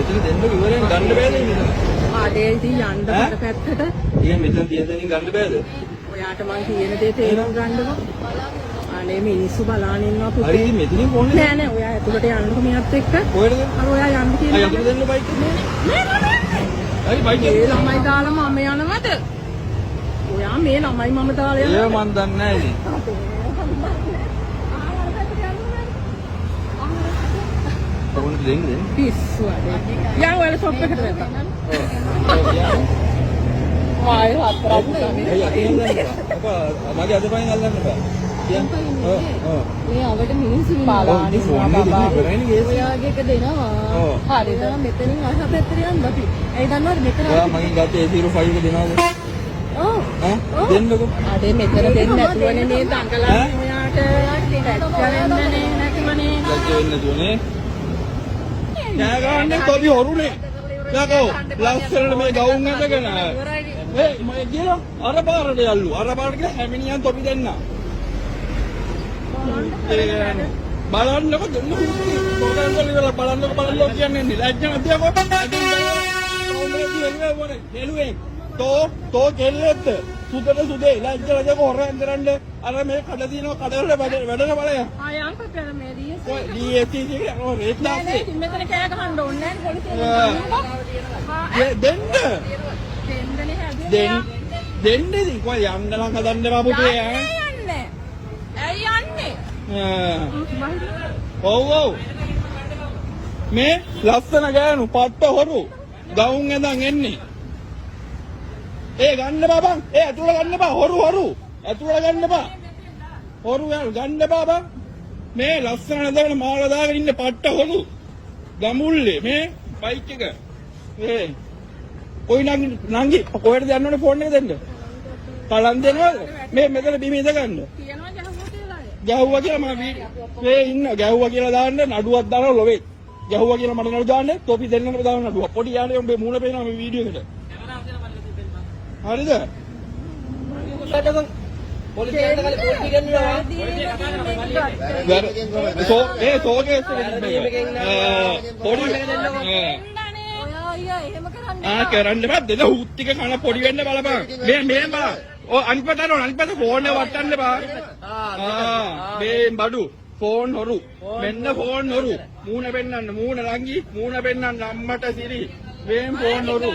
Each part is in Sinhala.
මෙතන දෙන්න ඉවරෙන් ගන්න බෑද මෙතන? අඩේ ඉතින් යන්න ඈ? බර පැත්තට. ඉතින් මෙතන තියෙන තැනින් ගන්න බෑද? ඔයාට මං කියන දේ තේරුම් ගන්නකෝ. අනේ මිනිස්සු බලාන ඉන්නවා හරි පුතේ. ඉතින් මෙතනින් ෆෝන් එක නෑ නෑ ඔයා ඇතුළට යන්නකෝ මෙයාත් එක්ක. කොහෙටද? අර ඔයා යන්න කියන ආ යතුරු දෙන්න බයික් එක. නෑ නෑ නෑ. හරි බයික් මේ එක. ළමයි දාලා මම යනවද? ඔයා මේ ළමයි මම දාලා ඒව යනවද? මන් දන්නේ නෑ ඉතින්. කොහොමද දෙන්න දෙන්න? පිස්සු අඩේ. යන් ඔයාලා ෂොප් එකට නැත්තම්. ඔව් යන්න. ආයෙ හතරක් ඇයි අතින් අල්ලන්න එපා. අපා මගේ අත පයින් අල්ලන්න එපා. කියන්න. ඔව් ඔව්. මේ අවට මිනිස්සු ඉන්නවා. ඔව් ඉතින් ෆෝන් එක දෙන්න ඉවරයිනේ ගේස්. ඔයාගේ එක දෙනවා. ඔව්. හරිද? ඔයා මෙතනින් අහ පැත්තට යන්න අපි. ඇයි දන්නවද මෙතන ඔයා මගෙන් ගත්ත A05 එක දෙනවද? ඔව්. ඈ දෙන්නකෝ. අඩේ මෙතන දෙන්න නැතුවනේ මේ දඟලන්නේ ඈ? ඔයාට. ලැජ්ජ වෙන්නනේ නැතුවනේ. ලැජ්ජ වෙන්න නැතුවනේ. කෑ ගහන්නේ තොපි හොරුනේ. යකෝ ලස්සනට මේ ගවුම් ඇඳගෙන. ඒ මම කියලා අර පාරට යල්ලු. අර පාරට ගිහලා හැමිනියන් තොපි දෙන්න. ඒ බලන්නකො දෙන්න හුස්ති. තෝරන් වල ඉවරලා බලන්නකො බලන්නකො කියන්නේ නේ. ලැජ්ජ නැති යකෝ. හෙළුවෙන් තෝ තෝ කෙල්ලෙක්ද? සුදට සුදේ ලැජ්ජ නැති යකෝ හොර ඇඳරන්න අර මේ කඩ තියෙනවා කඩවල වැඩන බලයන්. ආ යන් කපන මේ DSC. ඔය DSC එකේ ඔය රේට් නෑ නෑ දාස්සේ. ඉතින් මෙතන කෑ ගහන්න ඕනේ නෑනේ පොලිසිය ඒ දෙන්න. දෙන්නනේ හැදුවේ. දෙන්න දෙන්න ඉතින් කොයි යන්න නම් හදන්න එපා පුතේ ඈ. යන්නේ. ඇයි යන්නේ? ආ. ඔව් ඔව්. මේ ලස්සන ගෑනු පට්ට හොරු ගවුම් ඇඳන් එන්නේ. ඒ ගන්න එපා බං. ඒ ඇතුළ ගන්න එපා හොරු හොරු. ඇතුළ ගන්න එපා. හොරු යාළු ගන්න එපා බං. මේ ලස්සන ඇඳගෙන මාල දාගෙන ඉන්න පට්ට හොරු. ගමුල්ලේ මේ බයික් එක. ඒ කොයි නංගි නංගි කොහෙටද යන්න ඕනේ ෆෝන් එක දෙන්න. කලන් දෙනවද? මේ මෙතන බිම ඉඳ ගන්න. කියනවා ගැහුවා කියලා අය. ගැහුවා කියලා මම මේ ඉන්න ගැහුවා කියලා දාන්න නඩුවක් දානවා ලොවේ. ගැහුවා කියලා මට නඩු දාන්න තොපි දෙන්නම දාන්න නඩුවක්. පොඩි යාළුවෙක් උඹේ මූණ පේනවා මේ වීඩියෝ එකට. හරිද? සෝ ඒ සෝකේස් එක තිබ්බ එක. පොඩි ඔයා අයියා එහෙම කරන්න ආ කරන්න බෑ දෙන හුත් ටික කන පොඩි වෙන්න බලපන්. මේ මේ බලන්න. ඔය අනිත් පැත්තට ඕන අනිත් පැත්ත ෆෝන් එක වට්ටන්න එපා. ආ මේ බඩු ෆෝන් හොරු. මෙන්න ෆෝන් හොරු. මූණ පෙන්නන්න මූණ රංගි මූණ පෙන්නන්න අම්මට සිරි. මේ ෆෝන් හොරු.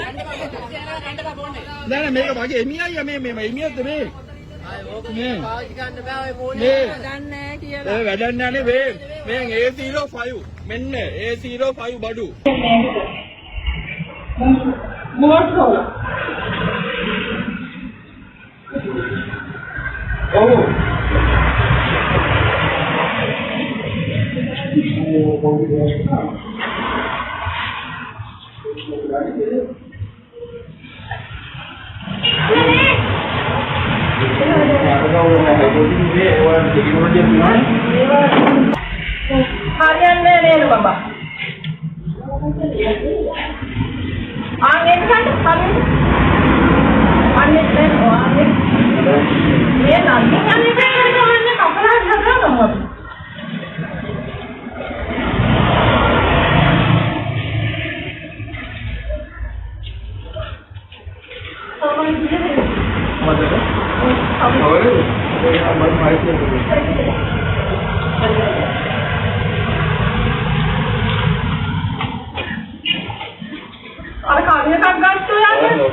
නෑ නෑ මේක මගේ එමි අයියා මේ මේ එමියක්ද මේ? මේ මේ දන්නේ නෑ කියලා. ඒ වැඩක් නෑනේ මේ මේ A05 මෙන්න A05 බඩු. මෝටරෝල. ඔව්. හරියන්නේ නෑ නේද බබා? ආන් එන්න ගන්න හරියට. අන්න එන්න ඔයාගේ මේ නංගි යන්නේ කපලා හදනවා අපි. මතක? ඔය ඔය මම මයික් අර කඩු එකක් ගත්තෝ යන්නේ.